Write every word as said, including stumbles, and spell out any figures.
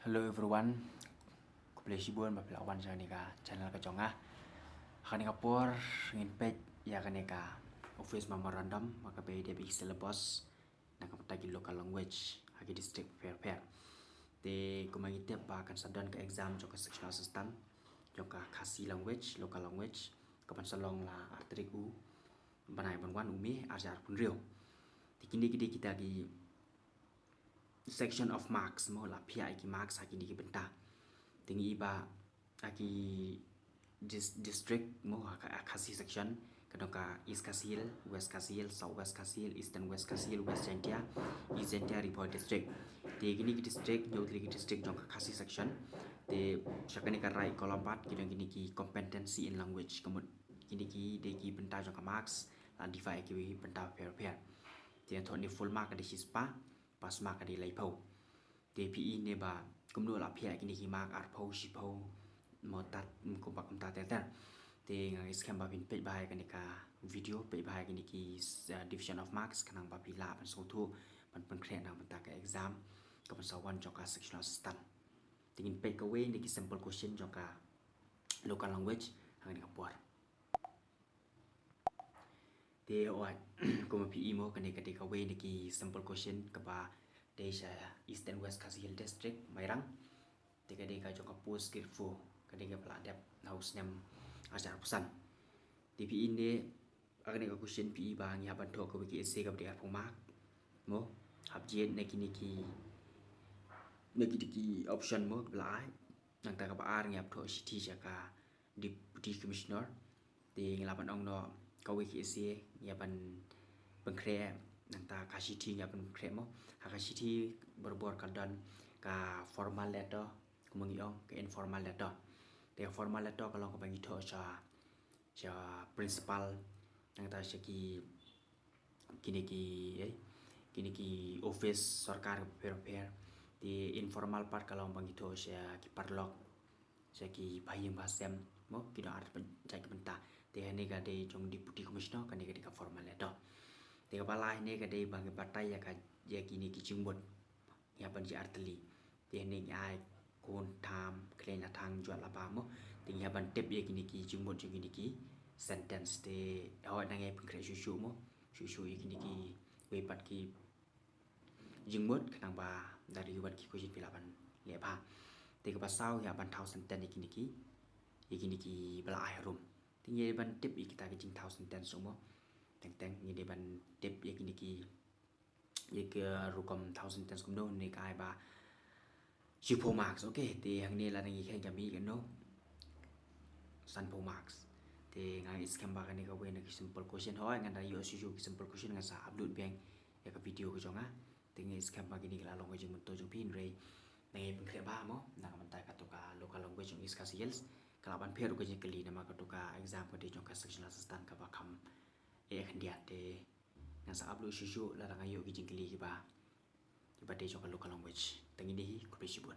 Hello everyone. Khublei shibun ba phi la wan sha kane ka channel ka jong nga. Ha kane ka por ngin peit ïa kane ka office memorandum ba ka bei da bad ki syllabus na ka bynta ki local language ha ki district pher pher. Te kumba ngi tip ba kan sa don ka exam jong ka sectional assistant jong ka Khasi language, local language, ka ban sa long la ar tarik u bnai ban wan u May ar hajar arphew hynriew. Te kine ki dei kita ki section of marks mo, la phiah ïa ki marks ha kine ki bynta. Te ngi i ba ha ki dis-, district mo, ha ka, ha Khasi section ka don ka East Khasi Hills, West Khasi Hills, South West Khasi Hills, Eastern West Khasi Hills, West Jaintia, East Jaintia, Ri Bhoi district. Te kine ki district, hynñiew tylli ki district jong ka Khasi section. Te sha kane ka right column pat ki don kine ki competency in language. Ka mut kine ki dei ki bynta jong ka marks la divide ïa ki bynta pher pher. Te thoh ne full mark ka dei shispah, pass mark ka dei laiphew. Te phi i ne ba kumno la phiah ïa kine ki mark, arphew, shiphew, mo, tad, kumba kumta ter ter. Te nga ngeit skhem ba phin peit bha ïa kane ka video, peit bha ïa kine ki, uh, division of marks khnang ba phi lah ban sngewthuh ban pynkhreh na ka bynta ka exam ka ban sa wan jong ka sectional assistant. Te ngin peit kawei na ki sample question jong ka local language ha kane ka por. Te oi, kumba phi i mo, kane ka dei kawei na ki sample question kaba dei sha Eastern West Khasi Hills District, Mairang. Te ka dei ka jong ka post Grade four, ka dei kaba la dep ha u snem ar hajar arphew san. Te phi i ne, ha kane ka question phi i ba ngi hap ban thoh kawei ka essay kaba dei arphew mark mo, hap jied na kine ki, na kine ki option mo ba la ai. Nangta kaba ar ngi hap thoh shithi sha ka Deputy Commissioner. Te ngi lah ban ong noh kawei ka essay ngi hap ban pynkhreh, nangta ka shithi ngi hap ban pynkhreh mo. Ha ka shithi barabor ka don ka formal letter, kumba ngi ong ka informal letter. Te ka formal letter ka long kaba ngi thoh sha, sha principal, nangta sha ki, kine ki, eh, kine ki office sorkar pher pher. Te informal part ka long ba ngi thoh sha ki paralok, sha ki bahaïing bahasem mo, ki don ar jait ki bynta. Te hangne ka dei jong Deputy Commissioner, kane ka dei ka formal letter. Te kaba lai hangne ka dei ba ngi batai ïa ka, ïa kine ki jingmut. Ngi hap ban jia ar tylli. Te hangne ngi ai khun, tham, khlem, la thang, jot, la bah mo. Te ngi hap ban tip ïa kine ki jingmut jong kine ki sentence. Te hooid nang ai pynkhreh shuh shuh mo, shuh shuh ïa kine kiwei pat ki jingmut khnang ba da ri wat ki question phi lah ban leh bha. Te kaba saw ngi hap ban thaw sentence ïa kine ki, ïa kine kiba la ai harum. Te ngi dei ban tip ïa kita ki jingthaw sentence mo. Teng teng ngi dei ban tip ïa kine ki, ïa ka rukom thaw sentence kumno, ne ka ai ba shiphew marks. Okay, te hangne lada ngi kheiñ ka mih kano, sanphew marks. Te nga ngeit skhem ba kane kawei na ki sample question. Hooid ngan da ïoh shuh shuh ki sample question ngan sa upload biang ïa ka video ka jong nga. Te nga ngeit skhem ba kine ki la long ka jingmyntoi jong phi, hynrei nang ai pynkhreh bha mo na ka bynta kato ka local language jong East Khasi Hills. Ka lah ban pher ruh ka jingkylli namar kato ka exam ka dei jong ka sectional assistant kaba kham eh khyndiat. Te ngan sa upload shuh shuh lada nga ïoh ki jingkylli kiba, kiba dei jong ka local language. Tang kine hi, khublei shibun.